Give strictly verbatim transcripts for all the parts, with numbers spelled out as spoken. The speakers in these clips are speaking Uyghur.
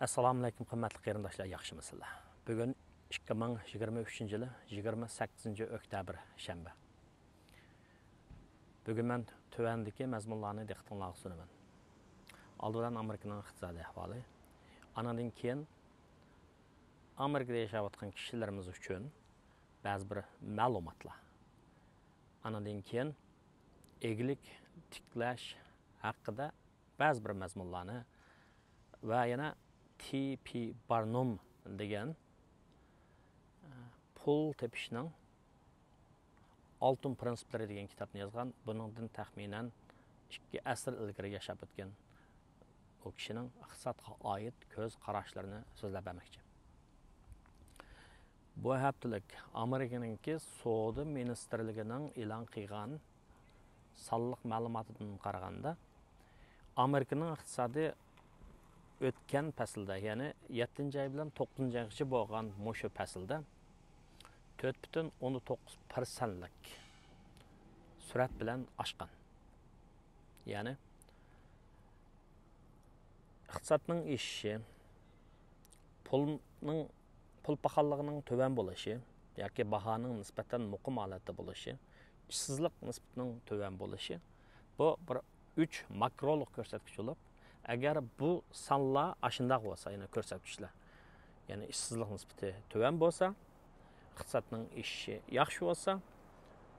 ئەسسالامۇئەلەيكۇم، قىممەتلىك قېرىنداشلار، ياخشىمۇسىلەر؟ بۈگۈن ئىككى مىڭ يىگىرمە ئۈچىنچى يىلى يىگىرمە سەككىزىنچى ئۆكتەبىر، شەنبە. بۈگۈن مەن تۆۋەندىكى مەزمۇنلارنى دىققىتىڭلارغا سۇنىمەن. ئالدى بىلەن ئامېرىكىنىڭ ئىقتىسادىي ئەھۋالى. ئانىڭدىن كېيىن ئامېرىكىدا ياشاۋاتقان كىشىلىرىمىز ئۈچۈن بەزى بىر مەلۇماتلار. ئانىڭدىن كېيىن ئىگىلىك تىكلەش ھەققىدە بەزى بىر مەزمۇنلارنى ۋە يەنە تى پى بارنۇم دېگەن، ئە، پۇل تېپىشنىڭ ئالتۇن پىرىنسىپلىرى دېگەن كىتابنى يازغان. بۇنىڭدىن تەخمىنەن ئىككى ئەسىر ئىلگىرى ياشاپ ئۆتكەن ئۇ كىشىنىڭ ئىقتىسادقا ئائىت كۆز قاراشلىرىنى سۆزلەپ بەرمەكچى. بۇ ھەپتىلىك ئامېرىكىنىڭكى سودا مىنىستىرلىكىنىڭ ئېلان قىلغان سانلىق مەلۇماتىدىن قارىغاندا، ئامېرىكىنىڭ ئىقتىسادى ئۆتكەن پەسىلدە، يەنى يەتتىنچى ئاي بىلەن توققۇزىنچى ئايغىچە بولغان مۇشۇ پەسىلدە تۆت پۈتۈن ئوندىن توققۇز پىرسەنتلىك سۈرئەت بىلەن ئاشقان. يەنى ئىقتىسادنىڭ ئېشىشى، پۇلنىڭ، پۇل پاخاللىقىنىڭ تۆۋەن بولۇشى ياكى باھانىڭ نىسبەتەن مۇقىم ھالەتتە بولۇشى، ئىشسىزلىق نىسبىتىنىڭ تۆۋەن بولۇشى، بۇ بىر ئۈچ ماكرولۇق كۆرسەتكۈچ بولۇپ، ئەگەر بۇ سانلار ئاشۇنداق بولسا، يەنى كۆرسەتكۈچلەر، يەنى ئىشسىزلىق نىسبىتى تۆۋەن بولسا، ئىقتىسادنىڭ ئېشىشى ياخشى بولسا،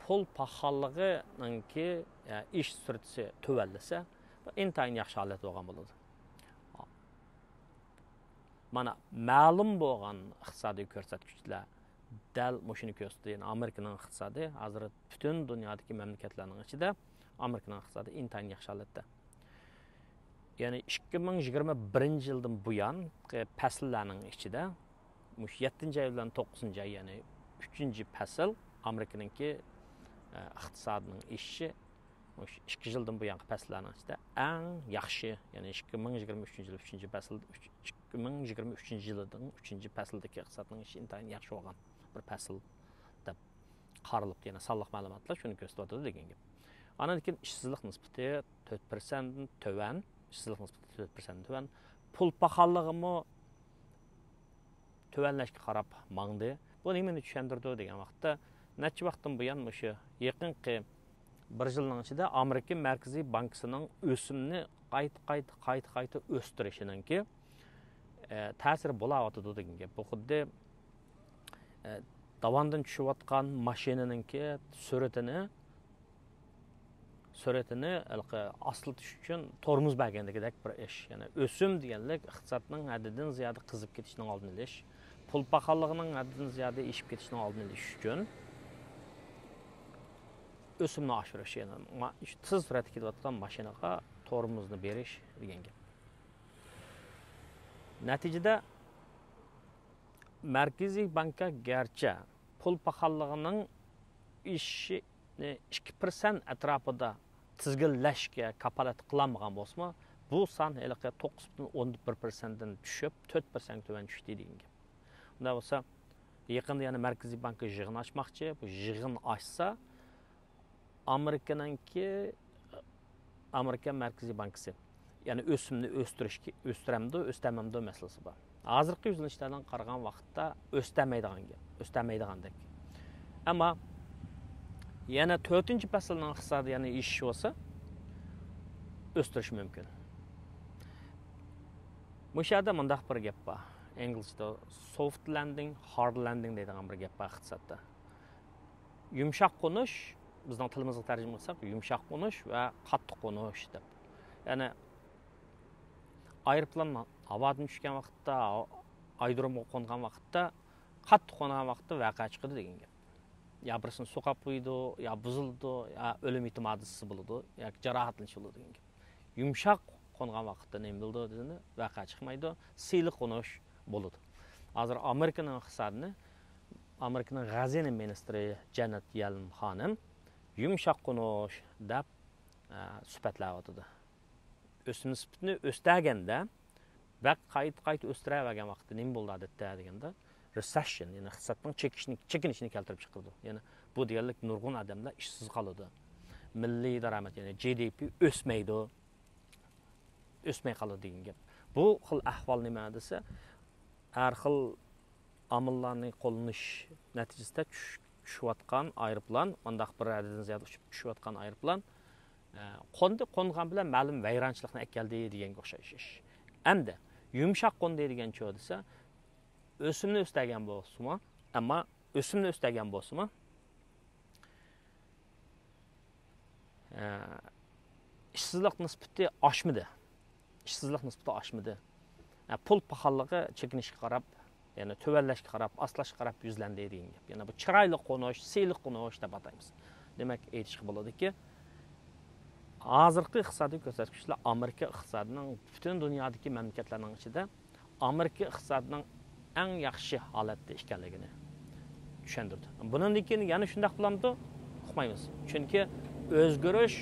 پۇل پاخاللىقىنىڭكى، ئە، ئېشىش سۈرئىتى تۆۋەنلىسە، بۇ ئىنتايىن ياخشى ھالەت بولغان بولىدۇ. مانا، مەلۇم بولغان ئىقتىسادىي كۆرسەتكۈچلەر دەل مۇشۇنى كۆرسىتىدۇ. يەنى ئامېرىكىنىڭ ئىقتىسادى ھازىر پۈتۈن دۇنيادىكى مەملىكەتلەرنىڭ ئىچىدە ئامېرىكىنىڭ ئىقتىسادى ئىنتايىن ياخشى ھالەتتە. يەنى ئىككى مىڭ يىگىرمە بىرىنچى يىلدىن بۇيانقى پەسىللەرنىڭ ئىچىدە مۇشۇ يەتتىنچى ئاي بىلەن توققۇزىنچى ئاي، يەنى ئۈچىنچى پەسىل ئامېرىكىنىڭكى، ئە، ئىقتىسادىنىڭ ئېشىشى مۇشۇ ئىككى يىلدىن بۇيانقى پەسىللەرنىڭ ئىچىدە ئەڭ ياخشى، يەنى ئىككى مىڭ يىگىرمە ئۈچىنچى يىل ئۈچىنچى پەسىل، ئۈچ-، ئىككى مىڭ يىگىرمە ئۈچىنچى يىلىدىن ئۈچىنچى پەسىلدىكى ئىقتىسادنىڭ ئېشىشى ئىنتايىن ياخشى بولغان بىر پەسىل دەپ قارىلىپتۇ. يەنى سانلىق مەلۇماتلار شۇنى كۆرسىتىۋاتىدۇ دېگەن گەپ. ئاندىن كېيىن ئىشسىزلىق نىسبىتى تۆت پىرسەنتتىن تۆۋەن، ئىشسىزلىق نىسبىتى تۆت پىرسەنتتىن تۆۋەن، پۇل پاخاللىقىمۇ تۆۋەنلەشكە قاراپ ماڭدى. بۇ نېمىنى چۈشەندۈرىدۇ دېگەن ۋاقىتتا، نەچچە ۋاقىتتىن بۇيان مۇشۇ يېقىنقى بىر يىلنىڭ ئىچىدە ئامېرىكا مەركىزىي بانكىسىنىڭ ئۆسۈمنى قايتا، قايتا، قايتا، قايتا ئۆستۈرۈشىنىڭكى، ئە، تەسىرى بولاۋاتىدۇ دېگەن گەپ. بۇ خۇددى، ئە، داۋاندىن چۈشۈۋاتقان ماشىنىنىڭكى سۈرئىتىنى سۈرئىتىنى ھېلىقى ئاستىلىتىش ئۈچۈن تورمۇز بەرگەندىكىدەك بىر ئىش. يەنى ئۆسۈم دېگەنلىك ئىقتىسادنىڭ ھەددىدىن زىيادە قىزىپ كېتىشىنىڭ ئالدىنى ئېلىش، پۇل پاخاللىقىنىڭ ھەددىدىن زىيادە ئېشىپ كېتىشىنىڭ ئالدىنى ئېلىش ئۈچۈن ئۆسۈمنى ئاشۇرۇش، يەنى ما-، تېز سۈرئەتتە كېتىۋاتقان ماشىنىغا تورمۇزنى بېرىش دېگەن گەپ. نەتىجىدە مەركىزىي بانكا گەرچە پۇل پاخاللىقىنىڭ ئېشىشىنى ئىككى پىرسەنت ئەتراپىدا تىزگىنلەشكە كاپالەتلىك قىلالمىغان بولسىمۇ، بۇ سان ھېلىقى توققۇز پۈتۈن ئوندىن بىر پىرسەنتتىن چۈشۈپ، تۆت پىرسەنتكە تۆۋەن چۈشتى دېگەن گەپ. ئۇنداق بولسا، يېقىندا يەنە مەركىزىي بانكا يىغىن ئاچماقچى. بۇ يىغىن ئاچسا، ئامېرىكىنىڭكى، ئامېرىكا مەركىزىي بانكىسى، يەنى ئۆسۈمنى ئۆستۈرۈشكە، ئۆستۈرەمدۇ، ئۆستۈرمەمدۇ مەسىلىسى بار. ھازىرقى يۈزلىنىشلەردىن قارىغان ۋاقىتتا ئۆستۈرمەيدىغان گەپ، ئۆستۈرمەيدىغاندەك. ئەمما يەنە تۆتىنچى پەسىلنىڭ ئىقتىسادى يەنە ئېشىش بولسا، ئۆستۈرۈشى مۇمكىن. مۇشۇ يەردە مۇنداق بىر گەپ بار. ئىنگلىزچىدا سوفت لەندىڭ، ھارد لەندىڭ دەيدىغان بىر گەپ بار ئىقتىسادتا. يۇمشاق قونۇش، بىزنىڭ تىلىمىزغا تەرجىمە قىلساق، يۇمشاق قونۇش ۋە قاتتىق قونۇش دەپ. يەنى ئايروپىلان ھاۋادىن چۈشكەن ۋاقىتتا، ئايرودرومغا قونغان ۋاقىتتا، قاتتىق قونغان ۋاقىتتا ۋەقە چىقىدۇ دېگەن گەپ. يا بىرسىنى سۇ قاپلىيدۇ، يا بۇزۇلىدۇ، يا ئۆلۈم يېتىم ھادىسىسى بولىدۇ، ياكى جاراھەتلىنىش بولىدۇ دېگەن گەپ. يۇمشاق قونغان ۋاقىتتا نېمە بولىدۇ دېگەندە، ۋەقە چىقمايدۇ، سىلىق قونۇش بولىدۇ. ھازىر ئامېرىكىنىڭ ئىقتىسادىنى ئامېرىكىنىڭ خەزىنە مىنىستىرى جەنېت يەلېن خانىم يۇمشاق قونۇش دەپ، ئە، سۈپەتلەۋاتىدۇ. ئۆسۈم نىسبىتىنى ئۆستۈرگەندە، بەك قايتا، قايتا ئۆستۈرۈۋەرگەن ۋاقىتتا نېمە بولىدۇ ئادەتتە دېگەندە، رېسېشن، يەنى ئىقتىسادنىڭ چېكىشىنى، چېكىنىشىنى كەلتۈرۈپ چىقىرىدۇ. يەنى بۇ دېگەنلىك نۇرغۇن ئادەملەر ئىشسىز قالىدۇ. مىللىي دارامەت، يەنى جى دى پى ئۆسمەيدۇ. ئۆسمەي قالىدۇ دېگەن گەپ. بۇ خىل ئەھۋال نېمە دېسە، ھەر خىل ئامىللارنى قوللىنىش نەتىجىسىدە چۈش-، چۈشۈۋاتقان ئايروپىلان، مۇنداق بىر ئەدەددىن زىيادە ئۇچۇپ چۈشۈۋاتقان ئايروپىلان، ئە، قوندى، قونغان بىلەن مەلۇم ۋەيرانچىلىقنى ئەكەلدى دېگەنگە ئوخشاش ئىش. ئەمدى يۇمشاق قوندى دېگەن چۇ دېسە، ئۆسۈمنى ئۆستۈرگەن بولسىمۇ، ئەمما ئۆسۈمنى ئۆستۈرگەن بولسىمۇ، ئە، ئىشسىزلىق نىسبىتى ئاشمىدى. ئىشسىزلىق نىسبىتى ئاشمىدى. ئە، پۇل پاخاللىقى چېكىنىشكە قاراپ، يەنى تۆۋەنلەشكە قاراپ، ئاستىلاشقا قاراپ يۈزلەندى دېگەن گەپ. يەنى بۇ چىرايلىق قونۇش، سىلىق قونۇش دەپ ئاتايمىز. دېمەك، ئېيتىشقا بولىدۇكى، ھازىرقى ئىقتىسادىي كۆرسەتكۈچلەر ئامېرىكا ئىقتىسادىنىڭ پۈتۈن دۇنيادىكى مەملىكەتلەرنىڭ ئىچىدە ئامېرىكا ئىقتىسادىنىڭ ئەڭ ياخشى ھالەتتە ئىكەنلىكىنى چۈشەندۈردى. بۇنىڭدىن كېيىن يەنە شۇنداق بولامدۇ؟ ئۇقمايمىز. چۈنكى ئۆزگىرىش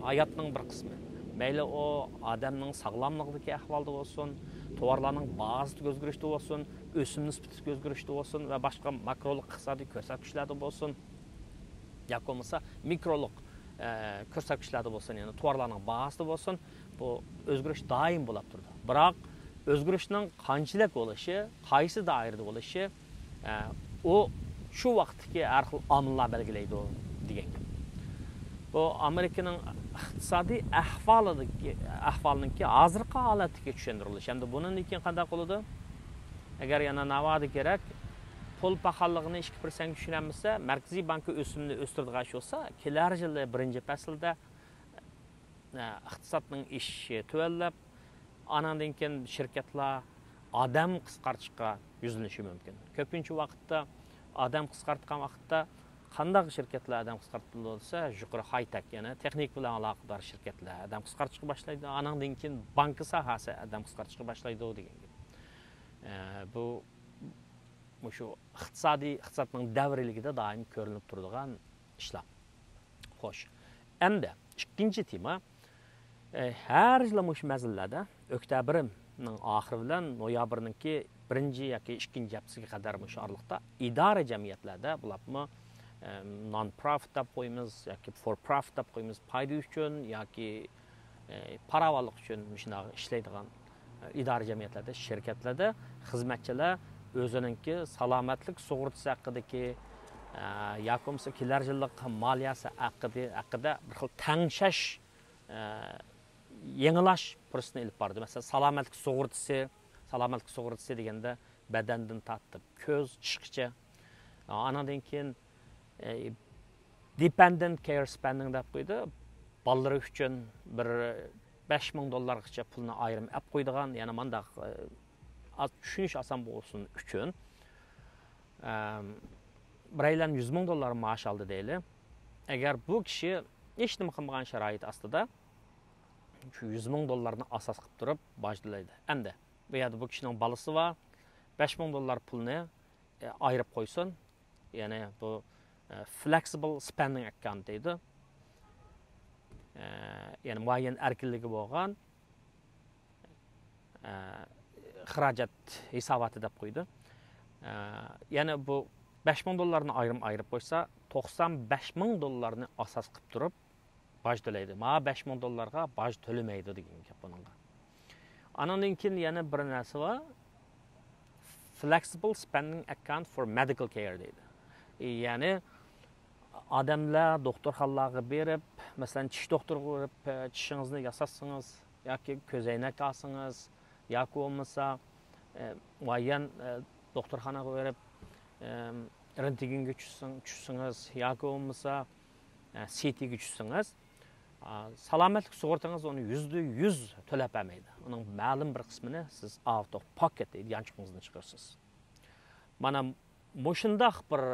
ھاياتنىڭ بىر قىسمى. مەيلى ئۇ ئادەمنىڭ ساغلاملىقىدىكى ئەھۋالدا بولسۇن، تاۋارلارنىڭ باھاسىدىكى ئۆزگىرىشتە بولسۇن، ئۆسۈم نىسبىتىدىكى ئۆزگىرىشتە بولسۇن ۋە باشقا ماكرولۇق ئىقتىسادىي كۆرسەتكۈچلەردە بولسۇن، ياكى بولمىسا مىكرولۇق، ئە، كۆرسەتكۈچلەردە بولسۇن، يەنى تاۋارلارنىڭ باھاسىدا بولسۇن، بۇ ئۆزگىرىش دائىم بولاپ تۇرىدۇ. بىراق ئۆزگىرىشنىڭ قانچىلىك بولۇشى، قايسى دائىرىدە بولۇشى، ئە، ئۇ شۇ ۋاقىتتىكى ھەر خىل ئامىللار بەلگىلەيدۇ دېگەن گەپ. بۇ ئامېرىكىنىڭ ئىقتىسادىي ئەھۋالىدىكى، ئەھۋالىنىڭكى ھازىرقى ھالەتتىكى چۈشەندۈرۈلۈشى. ئەمدى بۇنىڭدىن كېيىن قانداق بولىدۇ؟ ئەگەر يەنە ناۋادا كېرەك، پۇل پاخاللىقىنى ئىككى پىرسەنتكە چۈشۈرەلمىسە، مەركىزىي بانكا ئۆسۈمنى ئۆستۈرىدىغان ئىش بولسا، كېلەر يىلى بىرىنچى پەسىلدە، ئە، ئىقتىسادنىڭ ئېشىشى تۆۋەنلەپ، ئانىڭدىن كېيىن شىركەتلەر ئادەم قىسقارتىشقا يۈزلىنىشى مۇمكىن. كۆپىنچە ۋاقىتتا ئادەم قىسقارتقان ۋاقىتتا قانداق شىركەتلەر ئادەم قىسقارتىدۇ دېسە، يۇقىرى ھاي-تېك، يەنى تېخنىكا بىلەن ئالاقىدار شىركەتلەر ئادەم قىسقارتىشقا باشلايدۇ. ئانىڭدىن كېيىن بانكا ساھەسى ئادەم قىسقارتىشقا باشلايدۇ دېگەن گەپ. ئە، بۇ مۇشۇ ئىقتىسادىي، ئىقتىسادنىڭ دەۋرىيلىكىدە دائىم كۆرۈنۈپ تۇرىدىغان ئىشلار. خوش. ئەمدى ئىككىنچى تېما. ئە، ھەر يىلى مۇشۇ مەزگىللەردە ئۆكتەبىرنىڭ ئاخىرى بىلەن نويابىرنىڭكى بىرىنچى ياكى ئىككىنچى ھەپتىسىگە قەدەر مۇشۇ ئارىلىقتا ئىدارە جەمئىيەتلەردە بولۇپمۇ، ئە، نان پروفىت دەپ قويىمىز ياكى فور پروفىت دەپ قويىمىز، پايدا ئۈچۈن ياكى، ئە، پاراۋانلىق ئۈچۈن مۇشۇنداق ئىشلەيدىغان ئىدارە جەمئىيەتلەردە، شىركەتلەردە خىزمەتچىلەر ئۆزىنىڭكى سالامەتلىك سۇغۇرتىسى ھەققىدىكى، ئە، ياكى بولمىسا كېلەر يىللىق مالىيەسى ھەققىدە، ھەققىدە بىر خىل تەڭشەش، ئە، يېڭىلاش پۇرسىتىنى ئېلىپ باردى. مەسىلەن، سالامەتلىك سۇغۇرتىسى، سالامەتلىك سۇغۇرتىسى دېگەندە بەدەندىن تارتىپ كۆز، چىشقىچە. ئانىڭدىن كېيىن، ئە، دېپەندېنت كېير سپېندىڭ دەپ قويدى. بالىلىرى ئۈچۈن بىر بەش مىڭ دوللارغىچە پۇلنى ئايرىم ئەپ قويىدىغان، يەنە مانداق، ئە، ئاز چۈشىنىش ئاسان بولسۇن ئۈچۈن، ئەم، بىرەيلەن يۈز مىڭ دوللار مائاش ئالدى دەيلى. ئەگەر بۇ كىشى ھېچ نېمە قىلمىغان شارائىت ئاستىدا شۇ يۈز مىڭ دوللارنى ئاساس قىلىپ تۇرۇپ باج تۆلەيدۇ. ئەمدى بۇ يەردە بۇ كىشىنىڭ بالىسى بار، بەش مىڭ دوللار پۇلنى، ئە، ئايرىپ قويسۇن. يەنى بۇ، ئە، فلېكسىبىل سپېندىڭ ئەككاونت دەيدۇ. ئە، يەنى مۇئەييەن ئەركىنلىكى بولغان، ئە، خىراجەت ھېساباتى دەپ قويدى. ئە، يەنى بۇ بەش مىڭ دوللارنى ئايرىم ئايرىپ قويسا، توقسان بەش مىڭ دوللارنى ئاساس قىلىپ تۇرۇپ باج تۆلەيدۇ. مانا بەش مىڭ دوللارغا باج تۆلىمەيدۇ دېگەن گەپ بۇنىڭغا. ئانىڭدىن كېيىن يەنە بىر نەرسە بار. Flexible spending account for medical care دەيدۇ. يەنى ئادەملەر دوختۇرخانىلارغا بېرىپ، مەسىلەن، چىش دوختۇرىغا بېرىپ، چىشىڭىزنى ياساتسىڭىز ياكى كۆزەينەك ئالسىڭىز ياكى بولمىسا، ئە، مۇئەييەن، ئە، دوختۇرخانىغا بېرىپ، ئە، رېنتگېنگە چۈشسىڭ-، چۈشسىڭىز ياكى بولمىسا، ئە، سىتىگە چۈشسىڭىز، ئا، سالامەتلىك سۇغۇرتىڭىز ئۇنى يۈزدە يۈز تۆلەپ بەرمەيدۇ. ئۇنىڭ مەلۇم بىر قىسمىنى سىز out of pocket دەيدۇ، يانچۇقىڭىزدىن چىقىرىسىز. مانا مۇشۇنداق بىر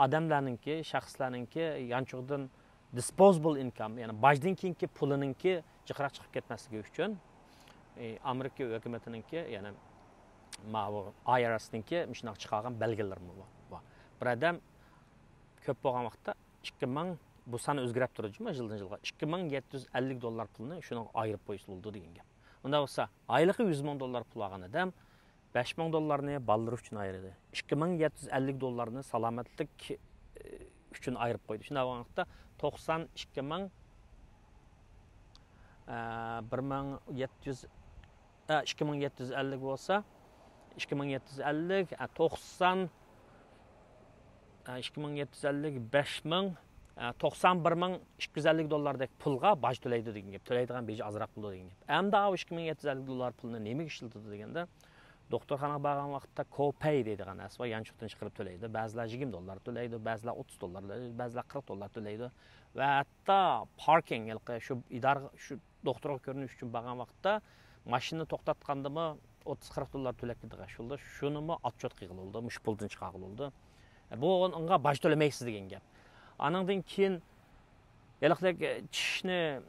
ئادەملەرنىڭكى، شەخسلەرنىڭكى يانچۇقىدىن disposable income، يەنى باجدىن كېيىنكى پۇلىنىڭكى جىقراق چىقىپ كەتمەسلىكى ئۈچۈن، ئى، ئامېرىكا ھۆكۈمىتىنىڭكى، يەنى ماۋۇ ئاي ئار ئېس نىڭكى مۇشۇنداق چىقارغان بەلگىلىرىمۇ بار. بار. بىر ئادەم كۆپ بولغان ۋاقىتتا ئىككى مىڭ، بۇ سان ئۆزگىرەپ تۇرىدۇ جۇمۇ يىلدىن يىلغا، ئىككى مىڭ يەتتە يۈز ئەللىك دوللار پۇلنى شۇنىڭغا ئايرىپ قويسا بولىدۇ دېگەن گەپ. ئۇنداق بولسا، ئايلىقى يۈز مىڭ دوللار پۇل ئالغان ئادەم بەش مىڭ دوللارنى بالىلىرى ئۈچۈن ئايرىدى. ئىككى مىڭ يەتتە يۈز ئەللىك دوللارنى سالامەتلىك، ئى، ئۈچۈن ئايرىپ قويدى. شۇنداق بولغان ۋاقىتتا توقسان ئىككى مىڭ، ئە، بىر مىڭ يەتتە يۈز ئىككى مىڭ يەتتە يۈز ئەللىك بولسا، ئىككى مىڭ يەتتە يۈز ئەللىك، توقسان، ئىككى مىڭ يەتتە يۈز ئەللىك، بەش مىڭ، توقسان بىر مىڭ ئىككى يۈز ئەللىك دوللاردەك پۇلغا باج تۆلەيدۇ دېگەن گەپ. تۆلەيدىغان بېجى ئازراق بولىدۇ دېگەن گەپ. ئەمدى ئاۋۇ ئىككى مىڭ يەتتە يۈز ئەللىك دوللار پۇلنى نېمىگە ئىشلىتىدۇ دېگەندە، دوختۇرخانىغا بارغان ۋاقىتتا كوپەي دەيدىغان نەرسە بار، يانچۇقتىن چىقىرىپ تۆلەيدۇ. بەزىلەر يىگىرمە دوللار تۆلەيدۇ، بەزىلەر ئوتتۇز دوللار تۆلەيدۇ، بەزىلەر قىرىق دوللار تۆلەيدۇ. ۋە ھەتتا پاركىنگ، ھېلىقى شۇ ئىدارە، شۇ دوختۇرغا كۆرۈنۈش ئۈچۈن بارغان ۋاقىتتا ماشىنىنى توختاتقاندىمۇ ئوتتۇز قىرىق دوللار تۆلەپ كېتىدىغان ئىش بولىدۇ. شۇنىمۇ ئاتچوت قىلغىلى بولىدۇ، مۇشۇ پۇلدىن چىقارغىلى بولىدۇ. بۇ ئۇنىڭغا باج تۆلىمەيسىز دېگەن گەپ. ئانىڭدىن كېيىن ھېلىقىدەك چىشنى،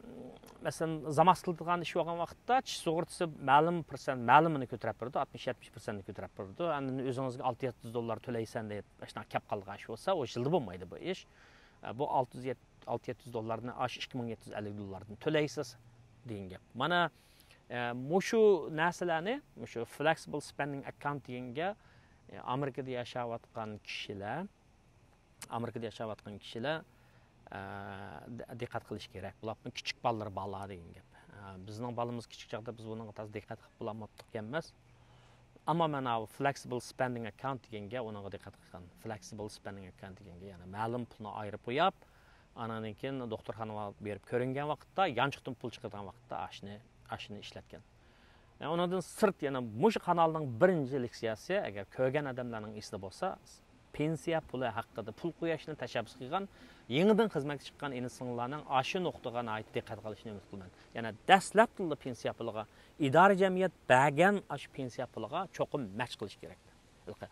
مەسىلەن، زاماس قىلىدىغان ئىش بولغان ۋاقىتتا چىش سۇغۇرتىسى مەلۇم پىرسەنت، مەلۇمىنى كۆتۈرۈپ بېرىدۇ، ئاتمىش يەتمىش پىرسەنتنى كۆتۈرۈپ بېرىدۇ. ئاندىن ئۆزىڭىزگە ئالتە يەتتە يۈز دوللار تۆلەيسەن دەپ، ئاشۇنداق كەپ قالىدىغان ئىش بولسا، ئۇ يىلدا بولمايدۇ بۇ ئىش. بۇ ئالتە يۈز، ئالتە يەتتە يۈز دوللاردىن ئاشۇ ئىككى مىڭ يەتتە يۈز ئەللىك دوللاردىن تۆلەيسىز دېگەن گەپ. مانا، ئە، مۇشۇ نەرسىلەرنى، مۇشۇ flexible spending account دېگەنگە، ئە، ئامېرىكىدا ياشاۋاتقان كىشىلەر، ئامېرىكىدا ياشاۋاتقان كىشىلەر، ئە، د-، دىققەت قىلىش كېرەك. بۇلارنىڭ كىچىك بالىلىرى بارلار دېگەن گەپ. ئە، بىزنىڭ بالىمىز كىچىك چاغدا بىز بۇنىڭغا تازا دىققەت قىلىپ بولالماپتۇق ئەمەس. ئەمما مانا بۇ flexible spending account دېگەنگە ئۇنىڭغا دىققەت قىلغان. Flexible spending account دېگەنگە، يەنى مەلۇم پۇلنى ئايرىپ قويۇپ، ئانىڭدىن كېيىن دوختۇرخانىغا بېرىپ كۆرۈنگەن ۋاقىتتا، يانچۇقتىن پۇل چىقىدىغان ۋاقىتتا ئاشۇنى، ئاشۇنى ئىشلەتكەن. ئۇنىڭدىن سىرت يەنە مۇشۇ قانالنىڭ بىرىنچى لېكسىيەسى، ئەگەر كۆرگەن ئادەملەرنىڭ ئېسىدە بولسا، پېنسىيە پۇلى ھەققىدە پۇل قۇياشنى تەشەببۇس قىلغان، يېڭىدىن خىزمەتكە چىققان ئىنى-سىڭىللارنىڭ ئاشۇ نۇقتىغا ناھايىتى دىققەت قىلىشىنى ئۈمىد قىلىمەن. يەنە دەسلەپتىلا پېنسىيە پۇلىغا، ئىدارە جەمئىيەت بەرگەن ئاشۇ پېنسىيە پۇلىغا چوقۇم مەچ قىلىش كېرەك. ھېلىقى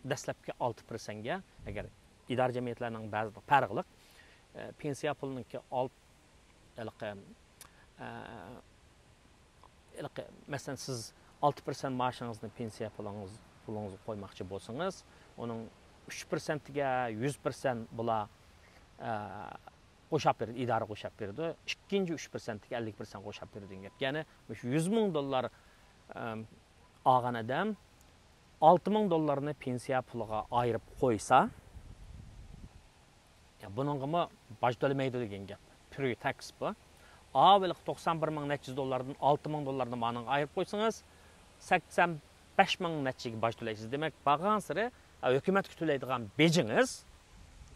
دەسلەپكى ئالتە پىرسەنتكە، ئەگەر ئىدارە جەمئىيەتلەرنىڭ بەزىدە پەرقلىق، ئە، پېنسىيە پۇلىنىڭكى ئالت-، ھېلىقى، ئە، ھېلىقى، مەسىلەن، سىز ئالتە پىرسەنت مائاشىڭىزنى پېنسىيە پۇلىڭىز، پۇلىڭىزغا قويماقچى بولسىڭىز، ئۇنىڭ ئۈچ پىرسەنتىگە يۈز پىرسەنت بۇلار، ئە، قوشاپ بېرىدۇ، ئىدارە قوشاپ بېرىدۇ. ئىككىنچى ئۈچ پىرسەنتىگە ئەللىك پىرسەنت قوشاپ بېرىدۇ دېگەن گەپ. يەنى مۇشۇ يۈز مىڭ دوللار، ئە، ئالغان ئادەم ئالتە مىڭ دوللارنى پېنسىيە پۇلىغا ئايرىپ قويسا، يا، بۇنىڭغىمۇ باج تۆلىمەيدۇ دېگەن گەپ. Pure tax بۇ. ئاۋۋالقى توقسان بىر مىڭ نەچچە يۈز دوللاردىن ئالتە مىڭ دوللارنى مانىڭغا ئايرىپ قويسىڭىز، سەكسەن بەش مىڭ نەچچىگە باج تۆلەيسىز. دېمەك، بارغانسېرى، ئە، ھۆكۈمەتكە تۆلەيدىغان بېجىڭىز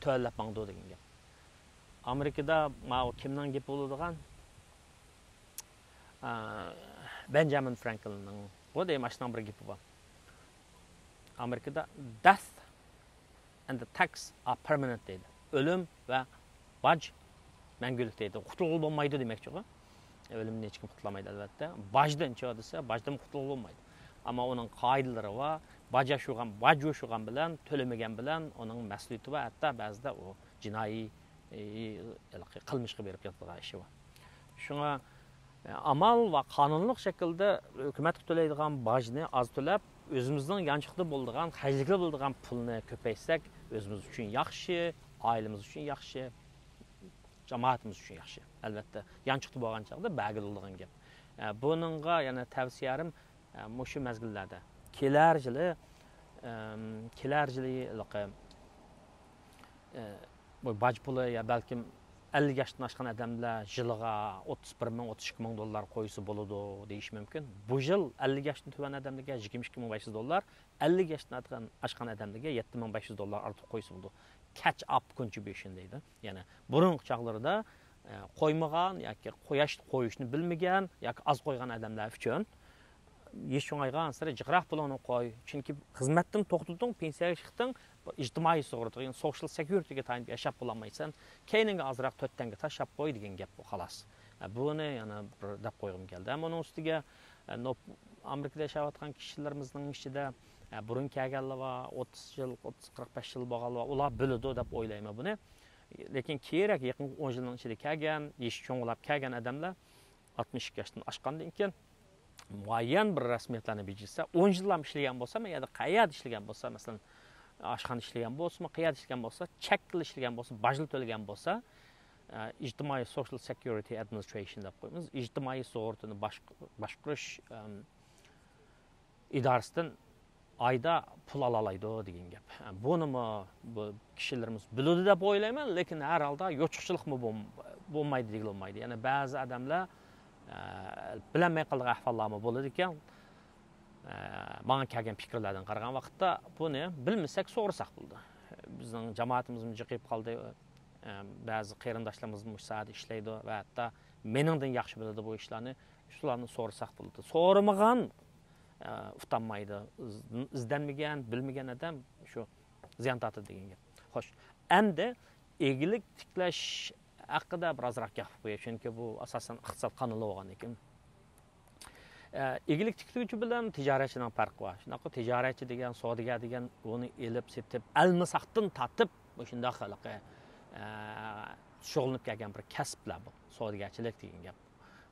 تۆۋەنلەپ ماڭىدۇ دېگەن گەپ. ئامېرىكىدا ماۋۇ كىمنىڭ گېپى بولىدىغان؟ ئە، بەنجامىن فرانكلىننىڭ، بۇ دەيمەن، ئاشۇنىڭ بىر گېپى بار. ئامېرىكىدا death and the tax are permanent دەيدۇ. ئۆلۈم ۋە باج مەڭگۈلۈك دەيدۇ. قۇتۇلغىلى بولمايدۇ دېمەكچىغۇ. ئۆلۈمدىن ھېچكىم قۇتۇلالمايدۇ، ئەلۋەتتە. باجدىنچۇ دېسە، باجدىن قۇتۇلغىلى بولمايدۇ. ئەمما ئۇنىڭ قائىدىلىرى بار. باج ئاشۇرغان، باج يوشۇرغان بىلەن، تۆلىمىگەن بىلەن ئۇنىڭ مەسئۇلىيىتى بار. ھەتتا بەزىدە ئۇ جىنايى، ئى، ھېلىقى قىلمىشقا بېرىپ ياتىدىغان ئىشى بار. شۇڭا، ئامال ۋە قانۇنلۇق شەكىلدە ھۆكۈمەتكە تۆلەيدىغان باجنى ئاز تۆلەپ، ئۆزىمىزنىڭ يانچۇقتا بولىدىغان، خەجلىگىلى بولىدىغان پۇلنى كۆپەيتسەك، ئۆزىمىز ئۈچۈن ياخشى، ئائىلىمىز ئۈچۈن ياخشى، جامائىتىمىز ئۈچۈن ياخشى. ئەلۋەتتە، يانچۇقتا بولغان چاغدا بەرگىلى بولىدىغان گەپ. ئە، بۇنىڭغا يەنە تەۋسىيەم، ئە، مۇشۇ مەزگىللەردە، كېلەر يىلى، ئەم، كېلەر يىلى ھېلىقى، ئە، بۇ باج پۇلى يا بەلكىم ئەللىك ياشتىن ئاشقان ئادەملەر يىلىغا ئوتتۇز بىر مىڭ، ئوتتۇز ئىككى مىڭ دوللار قويسا بولىدۇ دېيىش مۇمكىن. بۇ يىل ئەللىك ياشتىن تۆۋەن ئادەملەرگە يىگىرمە ئىككى مىڭ بەش يۈز دوللار، ئەللىك ياشتىن ئاشقان، ئاشقان ئادەملەرگە يەتتە مىڭ بەش يۈز دوللار ئارتۇق قويسا بولىدۇ. Catch up contribution دەيدۇ. يەنى بۇرۇنقى چاغلىرىدا، ئە، قويمىغان ياكى قوياش، قويۇشنى بىلمىگەن ياكى ئاز قويغان ئادەملەر ئۈچۈن يېشى چوڭايغانسېرى جىقراق پۇلۇڭنى قوي. چۈنكى خىزمەتتىن توختىدىڭ، پېنسىيەگە چىقتىڭ، بۇ ئىجتىمائىي سۇغۇرتا، يەنى سوشىيال سېكيۇرىتىگە تايىنىپ ياشاپ بولالمايسەن. كەينىڭگە ئازراق تۆت تەڭگە تاشلاپ قوي دېگەن گەپ بۇ، خالاس. ئە، بۇنى يەنە بىر دەپ قويغۇم كەلدى. ھەم ئۇنىڭ ئۈستىگە، ئە، نوپ-، ئامېرىكىدا ياشاۋاتقان كىشىلىرىمىزنىڭ ئىچىدە، ئە، بۇرۇن كەلگەنلەر بار، ئوتتۇز يىل، ئوتتۇز، قىرىق بەش يىل بولغانلار بار، ئۇلار بىلىدۇ دەپ ئويلايمەن بۇنى. لېكىن كېيىنرەك، يېقىنقى ئون يىلنىڭ ئىچىدە كەلگەن، يېشى چوڭلاپ كەلگەن ئادەملەر، ئاتمىش ئىككى ياشتىن ئاشقاندىن كېيىن، مۇئەييەن بىر رەسمىيەتلەرنى بېجىرسە، ئون يىللام ئىشلىگەن بولسا، يا قەيەردە ئىشلىگەن بولسا، مەسىلەن، ئاشخانا ئىشلىگەن بولسىمۇ، قەيەردە ئىشلىگەن بولسا، چەك تىلى ئىشلىگەن بولسا، باجلا تۆلىگەن بولسا، ئە، ئىجتىمائىي سوشىيال سېكيۇرىتى ئادمىنىسترېيشن دەپ قويىمىز، ئىجتىمائىي سۇغۇرتىنى باشق-، باشقۇرۇش، ئەم، ئىدارىسىدىن ئايدا پۇل ئالالايدۇ دېگەن گەپ. بۇنىمۇ بۇ كىشىلىرىمىز بىلىدۇ دەپ ئويلايمەن، لېكىن ھەر ھالدا يوچۇقچىلىقمۇ بولم-، بولمايدۇ دېگىلى بولمايدۇ. يەنى بەزى ئادەملەر ئە، بىلەلمەي قالىدىغان ئەھۋاللارمۇ بولىدىكەن. ئە، ماڭا كەلگەن پىكىرلەردىن قارىغان ۋاقىتتا، بۇنى بىلمىسەك سورىساق بولىدۇ. بىزنىڭ جامائىتىمىزمۇ جىقىپ قالدى. ئە، بەزى قېرىنداشلىرىمىز مۇشۇ ساھەدە ئىشلەيدۇ ۋە ھەتتا مېنىڭدىن ياخشى بىلىدۇ بۇ ئىشلارنى. شۇلارنى سورىساق بولىدۇ. سورىمىغان، ئە، ئۇتانمايدۇ، ئىز-، ئىزدەنمىگەن، بىلمىگەن ئادەم شۇ زىيان تارتىدۇ دېگەن گەپ. خوش، ئەمدى ئىگىلىك تىكلەش ھەققىدە بىر ئازراق گەپ قىلىپ قوياي، چۈنكى بۇ ئاساسەن ئىقتىساد قانىلى بولغاندىكىن. ئە، ئىگىلىك تىكلىگۈچى بىلەن تىجارەتچىنىڭ پەرقى بار. شۇنداققۇ، تىجارەتچى دېگەن، سودىگەر دېگەن ئۇنى ئېلىپ سېتىپ، ئەلمىساقتىن تارتىپ مۇشۇنداق ھېلىقى، ئە، شۇغۇللىنىپ كەلگەن بىر كەسىپلەر بۇ. سودىگەرچىلىك دېگەن گەپ.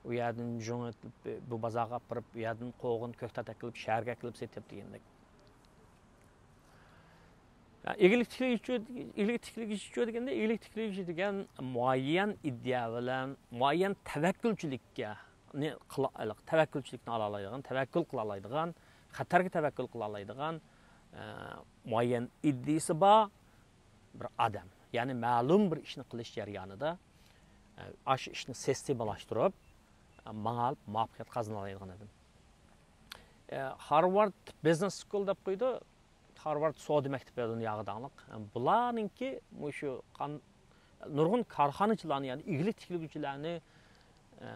ئۇ يەردىن جۇڭ ئېتىپ، بۇ بازارغا ئاپىرىپ، ئۇ يەردىن قوغۇن، كۆكتات ئەكېلىپ، شەھەرگە ئەكېلىپ سېتىپ دېگەندەك. ئىگىلىك تىكلىگۈچى، ئىگىلىك تىكلىگۈچى دېگەندە، ئىگىلىك تىكلىگۈچى دېگەن مۇئەييەن ئىدىيە بىلەن، مۇئەييەن تەۋەككۈلچىلىككە، نى قىلا-، تەۋەككۈلچىلىكنى ئالالايدىغان، تەۋەككۈل قىلالايدىغان، خەتەرگە تەۋەككۈل قىلالايدىغان، ئە، مۇئەييەن ئىدىيىسى بار بىر ئادەم. يەنى مەلۇم بىر ئىشنى قىلىش جەريانىدا، ئە، ئاشۇ ئىشنى سىستېمىلاشتۇرۇپ، ئە، ماڭا مۇۋەپپەقىيەت قازىنالايدىغان ئادەم. ئە، Harvard Business School دەپ قويىدۇ. خارۋارد سودا مەكتىپى دۇنياغا داڭلىق. بۇلارنىڭكى مۇشۇ قان-، نۇرغۇن كارخانىچىلارنى، يەنى ئىگىلىك تىكلىگۈچىلەرنى، ئە،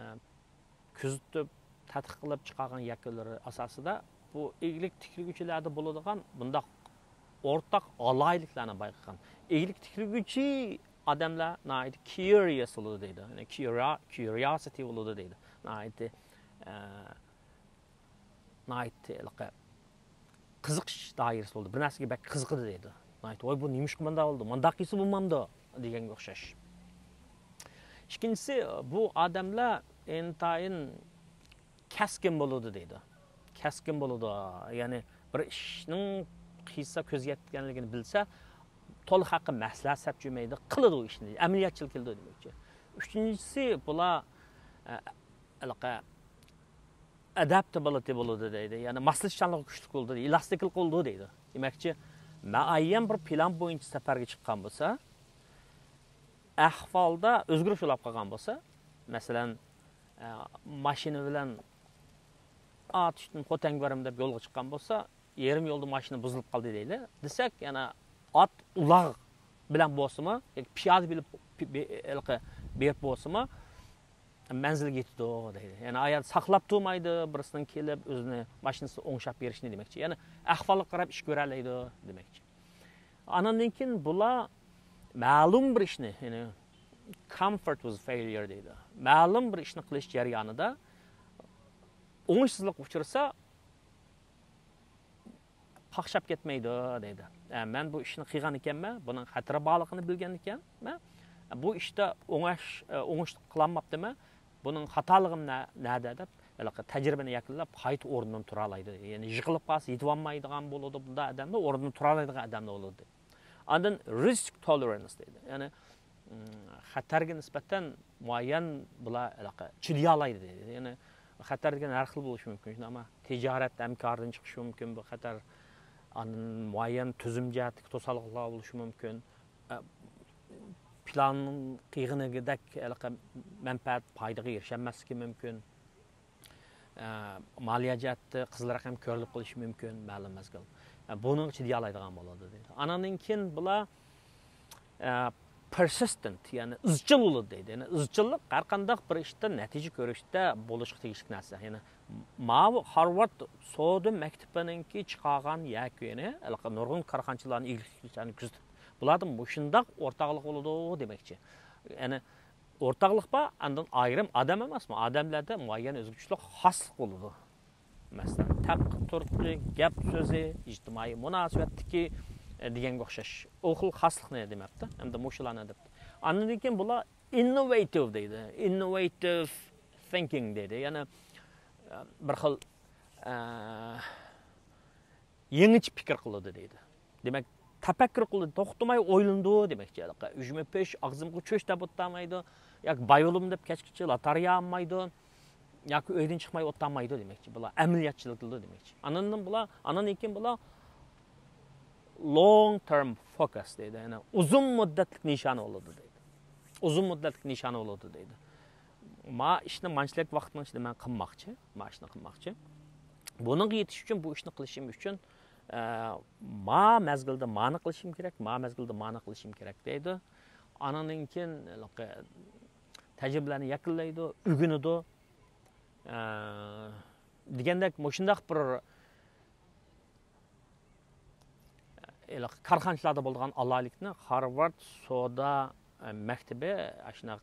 كۆزىتىپ، تەتقىق قىلىپ چىقارغان يەكۈنلىرى ئاساسىدا بۇ ئىگىلىك تىكلىگۈچىلەردە بولىدىغان بۇنداق ئورتاق ئالاھىدىلىكلەرنى بايقىغان. ئىگىلىك تىكلىگۈچى ئادەملەر ناھايىتى كيۇرىيەس بولىدۇ دەيدۇ. يەنى كيۇرا-، كيۇرىياسىتى بولىدۇ دەيدۇ. ناھايىتى، ئە، ناھايىتى ھېلىقى قىزىقىش دائىرىسى بولدى. بىر نەرسىگە بەك قىزىقىدۇ دەيدۇ. ناھايىتى، ۋاي، بۇ نېمىشقا مۇنداق بولدى؟ مۇنداق قىلسا بولمامدۇ؟ دېگەنگە ئوخشاش. ئىككىنچىسى، بۇ ئادەملەر ئىنتايىن كەسكىن بولىدۇ دەيدۇ. كەسكىن بولىدۇ. يەنى بىر ئىشنىڭ قىلسا كۆزگە يەتكەنلىكىنى بىلسە، تولۇق ھەققە مەسلىھەت سەپ جۈمەيدۇ، قىلىدۇ ئىشنى، ئەمەلىيەتچىل كېلىدۇ دېمەكچى. ئۈچىنچىسى، بۇلار، ئە، ھېلىقى ئاداپتابىلىتى بولىدۇ دەيدۇ. يەنى ماسلىشىشچانلىقى كۈچلۈك بولىدۇ، ئېلاستىكلىق بولىدۇ دەيدۇ. دېمەكچى، مۇئەييەن بىر پىلان بويىچە سەپەرگە چىققان بولسا، ئەھۋالدا ئۆزگىرىش بولۇپ قالغان بولسا، مەسىلەن، ئە، ماشىنا بىلەن ئاتۇشتىن خوتەنگە بارىمەن دەپ يولغا چىققان بولسا، يېرىم يولدا ماشىنا بۇزۇلۇپ قالدى دەيلى. دېسەك، يەنە ئات ئۇلاغ بىلەن بولسىمۇ، ياكى پىيادە بىلىپ، بى-، بى-، ھېلىقى بېرىپ بولسىمۇ، مەنزىلگە يېتىدۇ دەيدۇ. يەنى ئايال ساقلاپ تۇرمايدۇ، بىرسىنىڭ كېلىپ ئۆزىنى ماشىنىسىنى ئوڭشاپ بېرىشنى دېمەكچى. يەنى ئەھۋالغا قاراپ ئىش كۆرەلەيدۇ دېمەكچى. ئاناندىن كېيىن بۇلار مەلۇم بىر ئىشنى، يەنى comfort with failure دەيدۇ. مەلۇم بىر ئىشنى قىلىش جەريانىدا ئوڭۇشسىزلىققا ئۇچرىسا، قاقشاپ كەتمەيدۇ دەيدۇ. ئە، مەن بۇ ئىشنى قىلغان ئىكەنمەن، بۇنىڭ خەتىرى بارلىقىنى بىلگەن ئىكەنمەن. بۇ ئىشتا ئوڭاش، ئە، ئوڭۇشلۇق قىلالماپتىمەن. بۇنىڭ خاتالىقىم نە-، نەدە دەپ، ھېلىقى تەجرىبىنى يەكۈنلەپ، قايتا ئورنىدىن تۇرالايدۇ. يەنى يىقىلىپ قالسا، يېتىۋالمايدىغان بولىدۇ. بۇنداق ئادەملەر ئورنىدىن تۇرالايدىغان ئادەملەر بولىدۇ. ئاندىن رىسك تولېرانس دەيدۇ. يەنى، ئىم، خەتەرگە نىسبەتەن مۇئەييەن بۇلار ھېلىقى چىدىيالايدۇ دەيدۇ. يەنى خەتەر دېگەن ھەر خىل بولۇشى مۇمكىن. ئەمما تىجارەت ھەمكارىدىن چىقىشى مۇمكىن بۇ خەتەر. ئاندىن مۇئەييەن تۈزۈم جەھەتتىكى توسالغۇلار بولۇشى مۇمكىن. ئە، پىلان قىلغىنىدەك ھېلىقى مەنپەئەت پايدىغا ئېرىشەلمەسلىكى مۇمكىن. ئە، مالىيە جەھەتتە قىزىل رەقەم كۆرۈلۈپ قېلىشى مۇمكىن مەلۇم مەزگىل. ئە، بۇنىڭغا چىدىيالايدىغان بولىدۇ دەيدۇ. ئاناندىن كېيىن بۇلار، ئە، پېرسىستېنت، يەنى ئىزچىل بولىدۇ دەيدۇ. يەنى ئىزچىللىق ھەر قانداق بىر ئىشتا نەتىجە كۆرۈشتە بولۇشقا تېگىشلىك نەرسە. يەنى ماۋۇ خارۋارد سودا مەكتىپىنىڭكى چىقارغان يەكۈنى، ھېلىقى نۇرغۇن كارخانىچىلارنى، ئىگىلىكچىلەرنى كۆزىتىپ، بۇلاردا مۇشۇنداق ئورتاقلىق بولىدۇ دېمەكچى. يەنى ئورتاقلىق بار، ئاندىن ئايرىم ئادەم ئەمەسمۇ، ئادەملەردە مۇئەييەن ئۆزگىچىلىك خاسلىق بولىدۇ. مەسىلەن، تەپقى تۇرقى، گەپ سۆزى، ئىجتىمائىي مۇناسىۋەتتىكى، ئە، دېگەنگە ئوخشاش. ئۇ خىل خاسلىقنى دېمەپتۇ، ھەمدە مۇشۇلارنى دەپتۇ. ئاندىن كېيىن بۇلار ئىننوۋېتىۋ دەيدۇ. ئىننوۋېتىۋ ثىنكىڭ دەيدۇ. يەنى، ئە، بىر خىل، ئە، يېڭىچە پىكىر قىلىدۇ دەيدۇ. دېمەك، تەپەككۇر قىلىدۇ، توختىماي ئويلىنىدۇ دېمەكچى. ئۈجمە پۈش، ئاغزىمغا چۆچ دەپ ئولتۇرمايدۇ. ياكى باي بولىمەن دەپ كەچكىچە لاتارىيە ئالمايدۇ. ياكى ئۆيدىن چىقماي ئولتۇرمايدۇ دېمەكچى. بۇلار ئەمەلىيەتچىلىك قىلىدۇ دېمەكچى. ئاندىن بۇلار، ئاندىن كېيىن بۇلار لونگ تېرم فوكۇس دەيدۇ. يەنى ئۇزۇن مۇددەتلىك نىشانى بولىدۇ دەيدۇ. ئۇزۇن مۇددەتلىك نىشانى بولىدۇ دەيدۇ. ما ئىشنى مانچىلىك ۋاقىتنىڭ ئىچىدە مەن قىلماقچى، ما ئىشنى قىلماقچى. بۇنىڭغا يېتىش ئۈچۈن، بۇ ئىشنى قىلىشىم ئۈچۈن، ئە، ما مەزگىلدە مانى قىلىشىم كېرەك، ما مەزگىلدە مانى قىلىشىم كېرەك دەيدۇ. ئانىڭدىن كېيىن ھېلىقى تەجرىبىلەرنى يەكۈنلەيدۇ، ئۆگىنىدۇ. ئە، دېگەندەك، مۇشۇنداق بىر ھېلىقى كارخانىچىلاردا بولىدىغان ئالاھىدىلىكنى خارۋارد سودا مەكتىپى ئاشۇنداق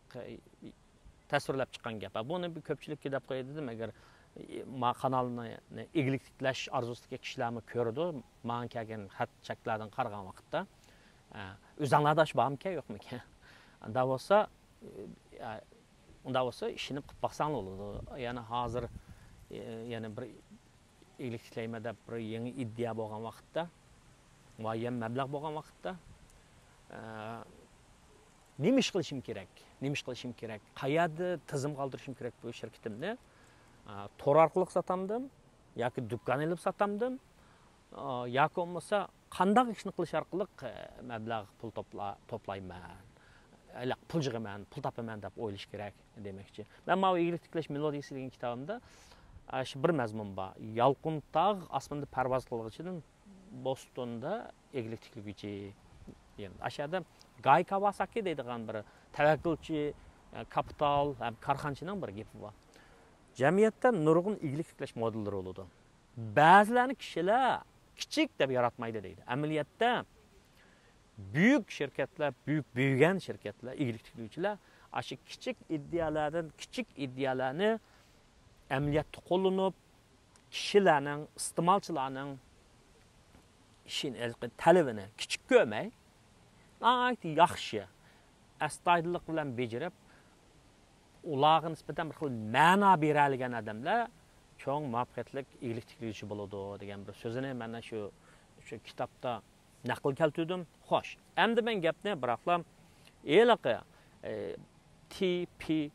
تەسۋىرلەپ چىققان گەپ. بۇنى بىر كۆپچىلىككە دەپ قوياي دېدىم، ئەگەر ما قانالنى ئىگىلىك تىكلەش ئارزۇسىدىكى كىشىلەرمۇ كۆرىدۇ، ماڭا كەلگەن خەت چەكلەردىن قارىغان ۋاقىتتا، ئە، ئۆزۈڭلاردا ئاشۇ بارمىكەن، يوقمىكەن؟ ئۇنداق بولسا، ئە، ئۇنداق بولسا ئىشىنىپ قىلىپ باقساڭلار بولىدۇ. يەنى ھازىر، ئە، يەنە بىر ئىگىلىك تىكلەيمەن دەپ بىر يېڭى ئىدىيە بولغان ۋاقىتتا، مۇئەييەن مەبلەغ بولغان ۋاقىتتا، ئە، نېمە ئىش قىلىشىم كېرەك؟ نېمە ئىش قىلىشىم كېرەك؟ قەيەردە تىزىم قالدۇرۇشۇم كېرەك بۇ شىركىتىمنى؟ ئە، تور ئارقىلىق ساتامدىم ياكى دۇكان ئېلىپ ساتامدىم؟ ئە، ياكى بولمىسا قانداق ئىشنى قىلىش ئارقىلىق، ئە، مەبلەغ پۇل توپلا-، توپلايمەن؟ ھېلىقى پۇل يىغىمەن، پۇل تاپىمەن دەپ ئويلىشىش كېرەك دېمەكچى. مەن ماۋۇ ئىگىلىك تىكلەش مېلودىيىسى دېگەن كىتابىمدا، ئە، شۇ بىر مەزمۇن بار. يالقۇن تاغ ئاسمىنىدا پەرۋاز قىلغۇچىدىن بوستوندا ئىگىلىك تىكلىگۈچى. يەنى ئاشۇ يەردە گاي كاۋاساكى دەيدىغان بىر تەۋەككۈلچى، ئە، كاپىتال ھەم كارخانىچىنىڭ بىر گېپى بار. جەمئىيەتتە نۇرغۇن ئىگىلىك تىكلەش مودېللىرى بولىدۇ. بەزىلەرنى كىشىلەر كىچىك دەپ ياراتمايدۇ دەيدۇ. ئەمەلىيەتتە بۈيۈك شىركەتلەر، بۈيۈك بۈيۈگەن شىركەتلەر، ئىگىلىك تىكلىگۈچىلەر ئاشۇ كىچىك ئىدىيەلەردىن، كىچىك ئىدىيەلەرنى ئەمەلىيەتتە قوللىنىپ، كىشىلەرنىڭ، ئىستېمالچىلارنىڭ ئىشىنى، تەلىپىنى كىچىك كۆرمەي، ناھايىتى ياخشى، ئەستايىدىللىق بىلەن بېجىرىپ، ئۇلارغا نىسبەتەن بىر خىل مەنا بېرەلىگەن ئادەملەر چوڭ مۇۋەپپەقىيەتلىك ئىگىلىك تىكلىگۈچى بولىدۇ دېگەن بىر سۆزىنى مەن شۇ، شۇ كىتابتا نەقىل كەلتۈردۈم. خوش، ئەمدى مەن گەپنى بىراقلا ھېلىقى، ئى، تى پى،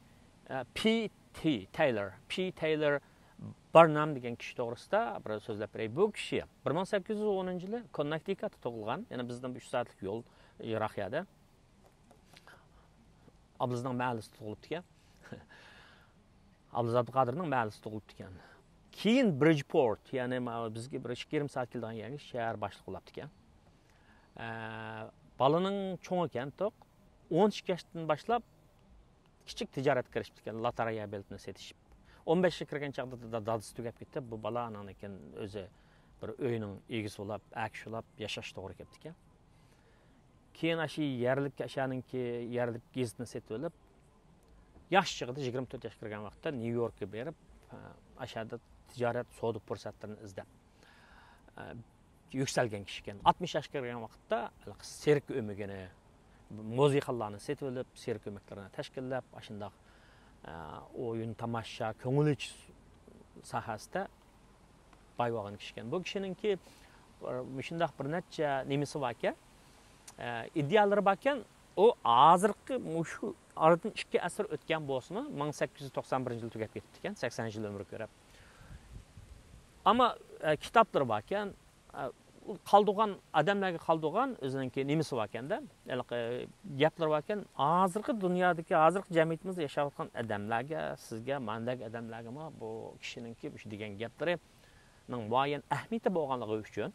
ئى، پى تى تەيلور، پى تەيلور بارنام دېگەن كىشى توغرىسىدا بىر سۆزلەپ بېرەي. بۇ كىشى بىر مىڭ سەككىز يۈز ئونىنچى يىلى كوننېكتىكاتتا تۇغۇلغان، يەنى بىزدىن بىر ئۈچ سائەتلىك يول يىراق يەردە. ئابلىزنىڭ مەھەللىسىدە تۇغۇلۇپتىكەن. ئابلىز ئابدۇقادىرنىڭ مەھەللىسىدە تۇغۇلۇپتىكەن. كېيىن برىجپورت، يەنى ما-، بىزگە بىر ئىككى يېرىم سائەت كېلىدىغان يەرگە شەھەر باشلىقى بولاپتىكەن. ئە، بالىنىڭ چوڭى ئىكەن، توق. ئون ئىككى ياشتىن باشلاپ كىچىك تىجارەتكە كىرىشىپتىكەن، لاتارىيە بېلىتىنى سېتىشىپ. ئون بەشكە كىرگەن چاغدا دا-، دادىسى تۈگەپ كېتىپ، بۇ بالا ئانان كېيىن ئۆزى بىر ئۆينىڭ ئىگىسى بولاپ، ئەر كىشى بولاپ ياشاش توغرا كېلىپتىكەن. كېيىن ئاشۇ يەرلىك، ئاشۇنىڭكى يەرلىك گېزىتىنى سېتىۋېلىپ، ياش چېغىدا، يىگىرمە تۆت ياشقا كىرگەن ۋاقىتتا نيۇ يوركقا بېرىپ، ئاشۇ يەردە تىجارەت، سودا پۇرسەتلىرىنى ئىزدەپ، يۈكسەلگەن كىشىكەن. ئاتمىش ياشقا كىرگەن ۋاقىتتا ھېلىقى سىرك ئۆمىكىنى، مۇزىخانلارنى سېتىۋېلىپ، سىرك ئۆمەكلىرىنى تەشكىللەپ، ئاشۇنداق، ئە، ئويۇن، تاماشا، كۆڭۈل ئېچىش ساھەسىدە باي بولغان كىشىكەن. بۇ كىشىنىڭكى، ئە، مۇشۇنداق بىر نەچچە نېمىسى باركەن، ئە، ئىدىيەلىرى باركەن. ئۇ ھازىرقى مۇشۇ ئارىدىن ئىككى ئەسىر ئۆتكەن بولسىمۇ، مىڭ سەككىز يۈز توقسان بىرىنچى يىلى تۈگەپ كېتىپتىكەن، سەكسەن يىل ئۆمۈر كۆرۈپ. ئەمما، ئە، كىتابلىرى باركەن، ئە، قالدۇرغان، ئادەملەرگە قالدۇرغان ئۆزىنىڭكى نېمىسى باركەندە، ھېلىقى گەپلىرى باركەن. ھازىرقى دۇنيادىكى، ھازىرقى جەمئىيىتىمىزدە ياشاۋاتقان ئادەملەرگە، سىزگە، ماندەك ئادەملەرگىمۇ بۇ كىشىنىڭكى مۇشۇ دېگەن گەپلىرىنىڭ مۇئەييەن ئەھمىيىتى بولغانلىقى ئۈچۈن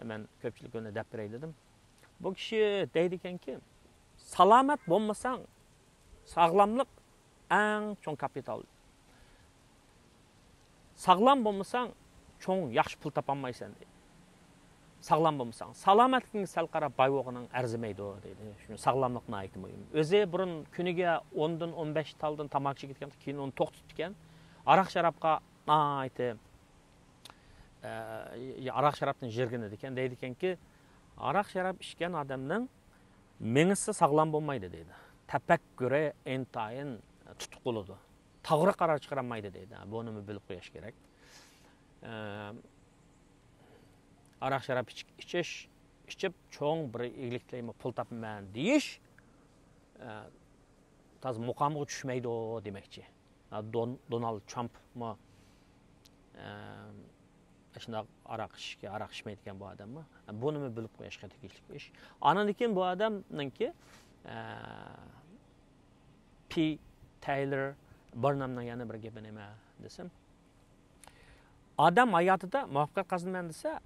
مەن كۆپچىلىككە ئۇنى دەپ بېرەي دېدىم. بۇ كىشى دەيدىكەنكى، سالامەت بولمىساڭ، ساغلاملىق ئەڭ چوڭ كاپىتال. ساغلام بولمىساڭ، چوڭ ياخشى پۇل تاپالمايسەن، دەيدۇ. ساغلام بولمىساڭ، سالامەتلىكىڭگە سەل قاراپ باي بولغىنىڭ ئەرزىمەيدۇ، دەيدۇ. شۇ ساغلاملىق ناھايىتى مۇھىم. ئۆزى بۇرۇن كۈنىگە ئوندىن ئون بەش تالدىن تاماكا چېكىدىكەن، كېيىن ئۇنى توختىتىپتىكەن. ھاراق شارابقا ناھايىتى، ئە، ھاراق شارابتىن يىرگىنىدىكەن، دەيدىكەنكى، ھاراق شاراب ئىچكەن ئادەمنىڭ مېڭىسى ساغلام بولمايدۇ دەيدۇ. تەپەككۇرى ئىنتايىن تۇتۇق بولىدۇ. توغرا قارار چىقىرالمايدۇ دەيدۇ. بۇنىمۇ بىلىپ قويۇش كېرەك. ئە، ھاراق شاراب ئىچ-، ئىچىش، ئىچىپ چوڭ بىر ئىگىلىك تىكلەيمەن، پۇل تاپىمەن دېيىش، ئە، تازا مۇقامغا چۈشمەيدۇ دېمەكچى. دون-، دونالد ترامپمۇ، ئە، شۇنداق ھاراق ئىچىشكە، ھاراق ئىچمەيدىكەن بۇ ئادەممۇ. بۇنىمۇ بىلىپ قويۇشقا تېگىشلىك ئىش. ئانىڭدىن كېيىن بۇ ئادەمنىڭكى، ئە، پى تەيلور بارنامنىڭ يەنە بىر گېپى نېمە دېسەم، ئادەم ھاياتىدا مۇۋەپپەقىيەت قازىنىمەن دېسە،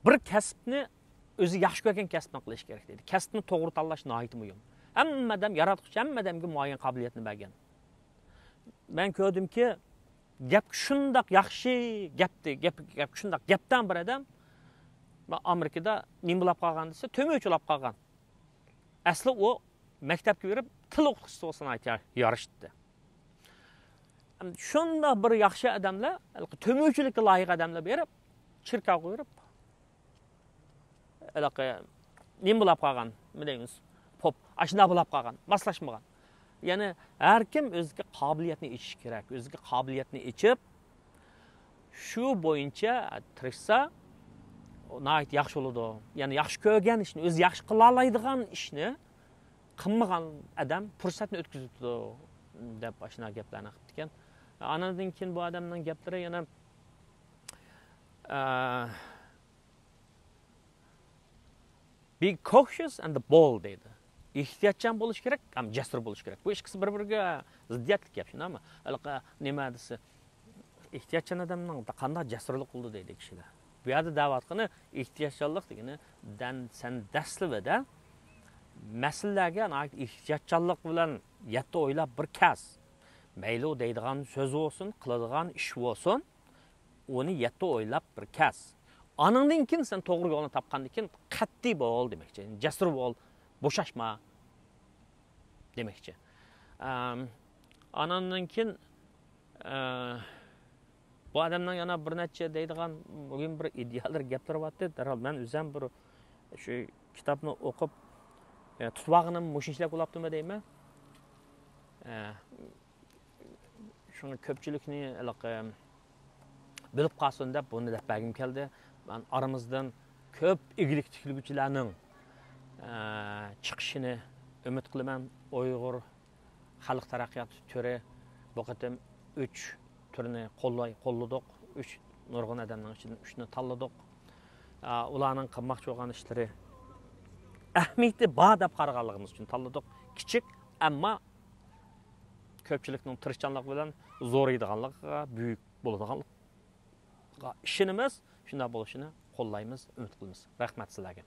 بىر كەسىپنى، ئۆزى ياخشى كۆرگەن كەسىپنى قىلىش كېرەك دەيدۇ. كەسىپنى توغرا تاللاش ناھايىتى مۇھىم. ھەممە ئادەم، ياراتقۇچى ھەممە ئادەمگە مۇئەييەن قابىلىيەتنى بەرگەن. مەن كۆردۈمكى، گەپ شۇنداق ياخشى گەپتى، گەپ، گەپ شۇنداق گەپدان بىر ئادەم، مەن ئامېرىكىدا نېمە بولاپ قالغان دېسە، تۆمۈرچى بولاپ قالغان. ئەسلى ئۇ مەكتەپكە بېرىپ تىل ئوقۇتقۇچىسى بولسا ناھايىتى يار-، يارىشىتتى. شۇنداق بىر ياخشى ئادەملەر، ھېلىقى تۆمۈرچىلىككە لايىق ئادەملەر بېرىپ، چېركاۋغا بېرىپ، ھېلىقى نېمە بولاپ قالغان، نېمە دەيمىز، پوپ، ئاشۇنداق بولاپ قالغان، ماسلاشمىغان. يەنى ھەر كىم ئۆزىگە قابىلىيەتنى ئېچىش كېرەك. ئۆزىگە قابىلىيەتنى ئېچىپ، شۇ بويىچە تىرىشسا، ناھايىتى ياخشى بولىدۇ. يەنى ياخشى كۆرگەن ئىشنى، ئۆزى ياخشى قىلالايدىغان ئىشنى قىلمىغان ئادەم پۇرسەتنى ئۆتكۈزۈپتۇ، دەپ ئاشۇنداق گەپلەرنى قىپتىكەن. ئاناندىن كېيىن بۇ ئادەمنىڭ گەپلىرى يەنە، ئە، be cautious and bold دەيدۇ. ئېھتىياتچان بولۇش كېرەك ھەم جەسۇر بولۇش كېرەك. بۇ ئىككىسى بىر-بىرىگە زىددىيەتلىك گەپ، شۇنداقمۇ؟ ھېلىقى نېمە دېسە، ئېھتىياتچان ئادەمنىڭ قانداق جەسۇرلۇق قىلىدۇ دەيدۇ كىشىلەر. بۇ يەردە دەۋاتقىنى ئېھتىياتچانلىق دېگىنى، دەن-، سەن دەسلىۋىدە مەسىلىلەرگە ناھايىتى ئېھتىياتچانلىق بىلەن يەتتە ئويلاپ بىر كەس. مەيلى ئۇ دەيدىغان سۆز بولسۇن، قىلىدىغان ئىش بولسۇن، ئۇنى يەتتە ئويلاپ بىر كەس. ئانىڭدىن كېيىن سەن توغرا يولنى تاپقاندىن كېيىن قەتئىي بول دېمەكچى. جەسۇر بول، بوشاشما دېمەكچى. ئەم، ئاناندىن كېيىن، ئە، بۇ ئادەمنىڭ يەنە بىر نەچچە دەيدىغان مۇھىم بىر ئىدىيەلىرى، گەپلىرى بارتى. دەرھال مەن ئۆزۈم بىر شۇ كىتابنى ئوقۇپ، ئە، تۇتۇۋالغىنىم مۇشۇ ئىشلەر بولاپتىمۇ دەيمەن. ئە، شۇڭا كۆپچىلىكنى ھېلىقى بىلىپ قالسۇن دەپ بۇنى دەپ بەرگۈم كەلدى. مەن ئارىمىزدىن كۆپ ئىگىلىك تىكلىگۈچىلەرنىڭ، ئە، چىقىشىنى ئۈمىد قىلىمەن. ئۇيغۇر خەلق تەرەققىيات تۈرى بۇ قېتىم ئۈچ تۈرنى قوللاي-، قوللىدۇق. ئۈچ، نۇرغۇن ئادەمنىڭ ئىچىدىن ئۈچنى تاللىدۇق. ئە، ئۇلارنىڭ قىلماقچى بولغان ئىشلىرى ئەھمىيىتى بار دەپ قارىغانلىقىمىز ئۈچۈن تاللىدۇق. كىچىك، ئەمما كۆپچىلىكنىڭ تىرىشچانلىقى بىلەن زورىيىدىغانلىقىغا، بۈيۈك بولىدىغانلىقىغا ئىشىنىمىز. شۇنداق بولۇشىنى قوللايمىز، ئۈمىد قىلىمىز. رەھمەت سىلەرگە.